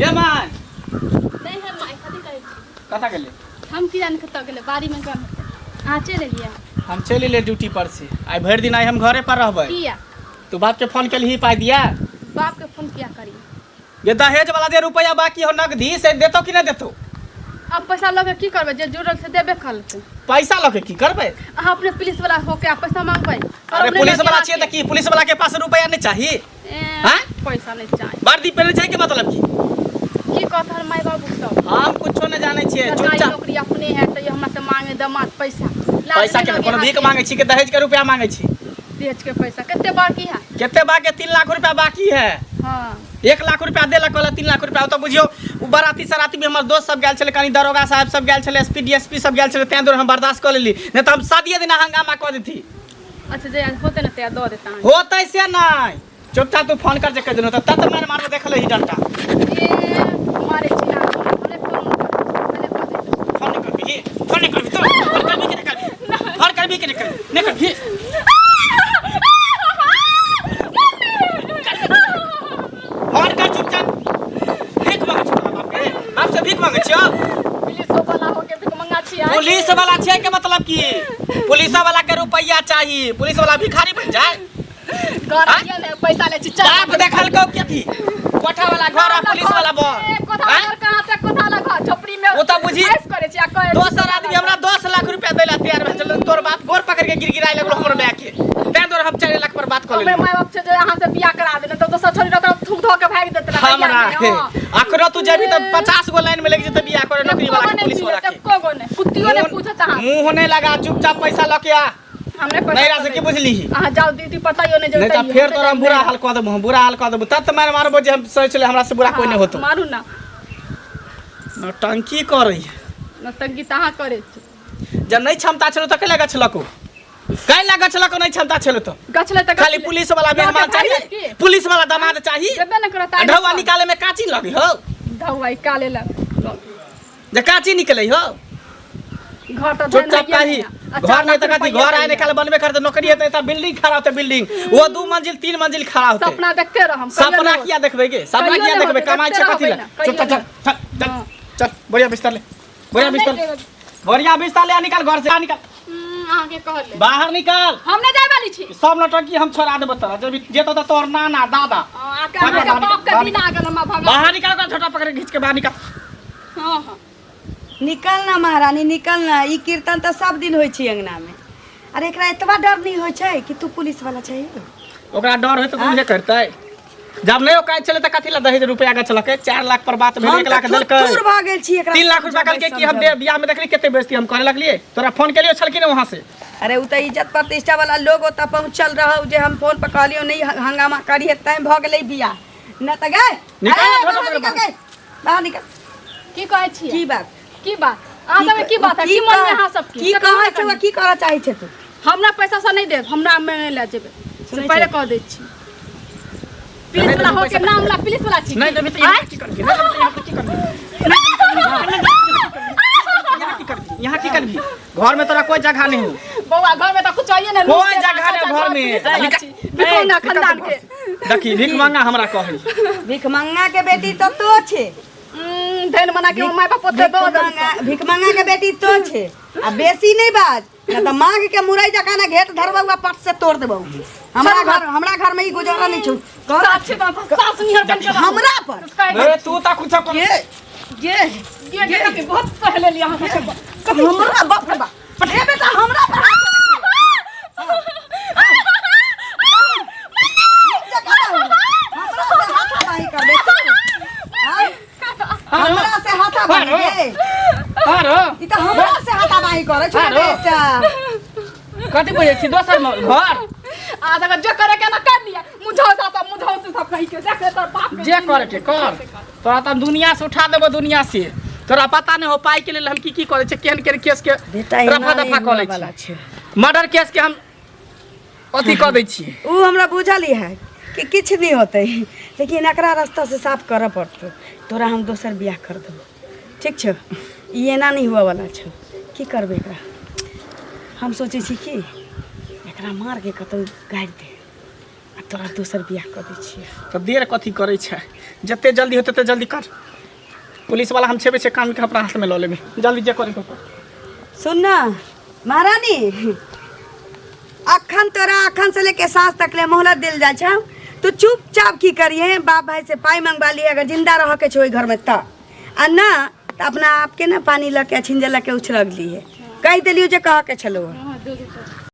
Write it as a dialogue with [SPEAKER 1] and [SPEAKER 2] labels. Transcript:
[SPEAKER 1] ये माय।
[SPEAKER 2] नहि है माय, कथी कहै छी?
[SPEAKER 1] कतऽ गेलै?
[SPEAKER 2] हम की जाने कतऽ गेलै, बाड़ी में गल हेतै। अहाँ चलि एलियै?
[SPEAKER 1] हम चलि एलियै ड्यूटी पर से। आइ भरि दिन आइ हम घरे पर रहबै।
[SPEAKER 2] किया?
[SPEAKER 1] तू बाप के फोन केलही पाइ दिया?
[SPEAKER 2] बाप के फोन किया करी?
[SPEAKER 1] ये दहेज वाला जे रुपया बाकी हो नगदी से देतो कि नहीं देतो?
[SPEAKER 2] अब पैसा लऽ के की करबै, जे जुड़ल से देबे करतै।
[SPEAKER 1] पैसा लऽ के की करबै?
[SPEAKER 2] अहाँ अपने पुलिस वाला होके आ पैसा मांगबै?
[SPEAKER 1] अरे पुलिस वाला छियै तऽ की पुलिस वाला के पास रुपया नहीं चाही?
[SPEAKER 2] हैं? पैसा नहीं चाही।
[SPEAKER 1] वर्दी पहिरने छै के मतलब की?
[SPEAKER 2] की कहत हर माय बाबू सब?
[SPEAKER 1] हम कुछो नहीं जानै छियै।
[SPEAKER 2] सरकारी
[SPEAKER 1] चुपचाप
[SPEAKER 2] नौकरी अपने है तैयो हमरा से मांगे दमाद पैसा। लाज
[SPEAKER 1] पैसा
[SPEAKER 2] नहि
[SPEAKER 1] के
[SPEAKER 2] लगे
[SPEAKER 1] कोनो भीख
[SPEAKER 2] अहाँके?
[SPEAKER 1] मांगे छी के दहेज के रुपया मांगे छी?
[SPEAKER 2] दहेज के पैसा कते बाकी है?
[SPEAKER 1] कते बाकी? 3 लाख रुपया बाकी है।
[SPEAKER 2] हाँ।
[SPEAKER 1] 1 लाख रुपया देलक कहलक 3 लाख रुपया। ओ तऽ बुझियौ ओ बराती सराती भी हमर दोस्त सब गेल छलै, कनी दरोगा साहब सब गेल छलै, एसपी डीएसपी सब गेल छलै, तें दुआरे हम बर्दाश्त कऽ लेली, नहि तऽ हम शादिये दिना हंगामा कऽ देती।
[SPEAKER 2] अच्छा जे होते ने ते दऽ देता।
[SPEAKER 1] होतै से नहि, चुपचाप तू फोन कर जे कहि देलहुँ तऽ तत मारि मारबो देख लही डंटा।
[SPEAKER 2] ए मारे छी ना, हमरे फोन पहिले कऽ देता।
[SPEAKER 1] फोन नहि करबी, फोन नहि करबी तू? फोन करबी कि नहि करबी? फोन करबी कि नहि करबी? नहि करबी? फोन कर चुपचाप। भीख मांगे छियौ तोरा बाप के? बाप से भीख मांगे छियौ?
[SPEAKER 2] पुलिस वाला होके भी मंगा छी?
[SPEAKER 1] पुलिस वाला छियै के मतलब की? पुलिस वाला के रुपैया चाही, पुलिस वाला भिखारी बन जाए?
[SPEAKER 2] घर आइए ने पैसा ले छी।
[SPEAKER 1] बाप देखल को कथी कोठा वाला घर आ पुलिस वाला बर?
[SPEAKER 2] ए, कोठा वाला घर कहाँ छै? कोठा वाला घर झोपड़ी में।
[SPEAKER 1] ओ तऽ बुझी
[SPEAKER 2] ऐश करै छी आ कहै छी
[SPEAKER 1] दोसर आदमी हमरा 10 लाख रुपया दै ला तैयार भेल छलै, तोर बाप गोर पकड़ के गिड़गिड़ाय लगलो हमर माय के, तैं दुआरे हम 4 लाख पर बात कऽ
[SPEAKER 2] हमरे
[SPEAKER 1] लेलियै।
[SPEAKER 2] माय बाप छै जे अहाँ से बियाह करा देने, तऽ दोसर छोरी रहत थूक धऽ के भागि देत रहै।
[SPEAKER 1] हमरा अखनो तू जेबही तऽ 50 गो लाइन में लागि जेतै बियाह करे नौकरी वाला के, पुलिस वाला के।
[SPEAKER 2] एको गो नहि, कुत्तियो नहि पूछत अहाँ।
[SPEAKER 1] मुंह नहि लगा, चुपचाप पैसा लऽ के आ।
[SPEAKER 2] हमरे पैसा
[SPEAKER 1] नैरा से की बुझली?
[SPEAKER 2] अहाँ जाउ दीदी, पताइयो नहि
[SPEAKER 1] नहीं तऽ फेर तोरा हम बुरा हाल कऽ देबो, हम बुरा हाल कऽ देबो, तब तऽ मारि मारबो जे हम सोचि ले हमरा से बुरा कोई नहि होतो।
[SPEAKER 2] मारू ना।
[SPEAKER 1] नौटंकी करै है।
[SPEAKER 2] नौटंकी तऽ अहाँ करै छी।
[SPEAKER 1] जब नहि क्षमता छलो तऽ कैला गछलको? कैला गछलको? नहि क्षमता छलो तऽ
[SPEAKER 2] गछले तऽ
[SPEAKER 1] खाली पुलिस वाला मेहमान चाही, पुलिस वाला दामाद चाही।
[SPEAKER 2] देबे ने करत।
[SPEAKER 1] आ ढौआ निकाले में काची लगी हो?
[SPEAKER 2] ढौआ निकाले ला
[SPEAKER 1] जे काची निकले हो।
[SPEAKER 2] घर तऽ
[SPEAKER 1] चुपचाप कही घर नहीं तऽ कथी घर आए निकाल बनबे करते, नौकरी हेतै तऽ बिल्डिंग खड़ा होतै, बिल्डिंग वो 2 मंजिल 3 मंजिल खड़ा होतै।
[SPEAKER 2] सपना देखते रहम।
[SPEAKER 1] सपना किया देखबै गे? सपना
[SPEAKER 2] कहियो
[SPEAKER 1] किया
[SPEAKER 2] नहि
[SPEAKER 1] देखबै?
[SPEAKER 2] होतै,
[SPEAKER 1] कमाइ छै
[SPEAKER 2] देखते
[SPEAKER 1] कथी
[SPEAKER 2] रहबै
[SPEAKER 1] लए?
[SPEAKER 2] ने,
[SPEAKER 1] चुप
[SPEAKER 2] कहियो
[SPEAKER 1] चल चल चल।
[SPEAKER 2] हाँ।
[SPEAKER 1] चल बढ़िया बिस्तर ले, बढ़िया
[SPEAKER 2] हम
[SPEAKER 1] बिस्तर
[SPEAKER 2] नहि जेबै।
[SPEAKER 1] बढ़िया बिस्तर ले आ, निकाल घर से आ, निकाल।
[SPEAKER 2] अहाँके कहले
[SPEAKER 1] बाहर निकाल।
[SPEAKER 2] हम नहि जाय वाली छी।
[SPEAKER 1] सब नौटंकी हम छोड़ा देबो तोरा, जब जेतो तऽ तोहर नाना दादा।
[SPEAKER 2] हाँ, आके अहाँके बाप के दिन आ गेल हमरा भगा।
[SPEAKER 1] बाहर निकाल ओकरा, झोटा पकड़ के घींच के बाहर निकाल।
[SPEAKER 2] हाँ हाँ।
[SPEAKER 3] निकल ना महारानी, निकल ना। ई कीर्तन तऽ सब दिन होइ छै अंगना में। अरे एकरा एतबा डर नहीं होइ छै कि तू पुलिस वाला छै?
[SPEAKER 1] ओकरा डर होय तऽ उहे करतै। जब नहि औकात छलै तऽ कथी लए दहेज रुपया गछलकै? 4 लाख पर बात भेल,
[SPEAKER 3] हम
[SPEAKER 1] 1 लाख
[SPEAKER 3] तऽ
[SPEAKER 1] देलकै,
[SPEAKER 3] थुथुर भऽ गेल छी एकरा
[SPEAKER 1] 3 लाख रुपया कहलकै कि हम दे। बियाह में देखली कते बेइज्जती हम करे लगलियै, तोरा फोन केलियो छल कि नहि वहां से?
[SPEAKER 3] अरे उ तऽ इज्जत प्रतिष्ठा वाला लोग ओतऽ पहुँचल रहौ जे हम फोन पर कहलियौ नहीं हंगामा करिहे, तैं भऽ गेलै बियाह, न तऽ गए।
[SPEAKER 1] निकल,
[SPEAKER 3] अरे,
[SPEAKER 1] छोटो
[SPEAKER 3] बाहर
[SPEAKER 1] पकड़
[SPEAKER 3] निकल
[SPEAKER 1] बाहर।
[SPEAKER 3] गए, बाहर निकल।
[SPEAKER 2] की कहै छियै?
[SPEAKER 3] की बात?
[SPEAKER 2] की बात अहाँ सबके? की बात है? की मन में अहाँ सबके?
[SPEAKER 3] की
[SPEAKER 2] से कहू
[SPEAKER 3] कहै
[SPEAKER 2] ने
[SPEAKER 3] छौ?
[SPEAKER 2] कनी।
[SPEAKER 3] की करऽ चाहै छै तू?
[SPEAKER 2] हमरा पैसा से नहीं देब, हमरा में ले जेबै से
[SPEAKER 3] सुनै
[SPEAKER 2] पहिले
[SPEAKER 3] छै?
[SPEAKER 2] कह दै छी। पुलिस वाला होके नाम ला पुलिस वाला छी।
[SPEAKER 1] नहि देबही तऽ यहाँ की करबही? नहि देबही तऽ यहाँ की करबही? यहाँ की करबही? यहाँ की करबही? घर में तोरा कोई जगह नहीं हो।
[SPEAKER 2] बौआ, घर में तऽ कुछ चाहिए ना।
[SPEAKER 1] कोई जगह नहीं घर में।
[SPEAKER 2] बिको ना खानदान के।
[SPEAKER 1] देखी, भीख मांगा हमरा कहै।
[SPEAKER 3] भिखमंगा के बेटी तऽ तो छे।
[SPEAKER 2] धन मना के माय बाप ओते दऽ देलकै।
[SPEAKER 3] भिखमंगा के बेटी तो छे। आ बेसी नहीं बाज, न तऽ मांग के मुरई जकाँ ना घेट धरबौ आ पट से तोड़ देबौ। हमरा घर, हमरा घर में ई गुजारा नहीं छौ। कह
[SPEAKER 2] सास छै तऽ सास निहर बन के रहू।
[SPEAKER 3] हमरा पर
[SPEAKER 2] कहै
[SPEAKER 1] ए, तू तऽ कुछो कर।
[SPEAKER 3] ये ये
[SPEAKER 2] ये ये कथी बहुत सह लेलियै अहाँ सबके।
[SPEAKER 3] हमरा बाप रे बाप, ए बेटा, हमरा पर हाथ चढ़ै छै। हमरा से हाथापाई करबे तू? आँय? हमरा से हाथापाई गे?
[SPEAKER 1] आरो
[SPEAKER 3] ई तऽ हमरा से हाथापाई करै छै।
[SPEAKER 1] आरो।
[SPEAKER 3] बेटा,
[SPEAKER 1] कथी बुझै छी दोसर घर?
[SPEAKER 2] आ तकर जे करे के ना कर लिया, मुझौसा सब, मुझौसे सब कहि के देख तोर बाप के।
[SPEAKER 1] जे करे के कर, तोरा तऽ हम दुनिया से उठा देबो, दुनिया से। तोरा पता नहीं हो पाई के लेल हम की की करै छियै, केहन केहन केस के
[SPEAKER 3] बेटा, एना
[SPEAKER 1] रफा
[SPEAKER 3] नहि
[SPEAKER 1] दफा कऽ लै
[SPEAKER 3] हुअ
[SPEAKER 1] छी।
[SPEAKER 3] वाला छै।
[SPEAKER 1] मर्डर केस के हम अथी कऽ दै छियै।
[SPEAKER 3] उ हमरा बुझल ही है कि किछु नहि होतै, लेकिन एकरा रास्ता से साफ करऽ पड़तौ। तोरा हम दोसर बियाह कर देबौ, ठीक छौ? ई एना नहि हुअ वाला छौ। की करबै एकरा? हम सोचै छी कि एकरा मार के कतौ गाड़ि दे। आ तोरा दोसर बियाह कऽ दै छियै।
[SPEAKER 1] तऽ देर कथी करै छै? जते जल्दी होतै तते जल्दी कर। पुलिस वाला हम छेबे छै, कानून के अपना हाथमे लऽ लेबै। जल्दी जे करे।
[SPEAKER 3] सुन ना महारानी, अखन तोरा अखन से लेके साँझ तक ले मोहलत देल जाइ छौ। तू चुपचाप की करिहे, बाप भाई से पाइ मंगवा लिए अगर जिंदा रह के छौ ओहि घर में तऽ, आ ना तऽ अपना आपके ना पानी लऽ के छिंजे लऽ के उछरग लिए। कहि देलियौ जे कह के छलौ।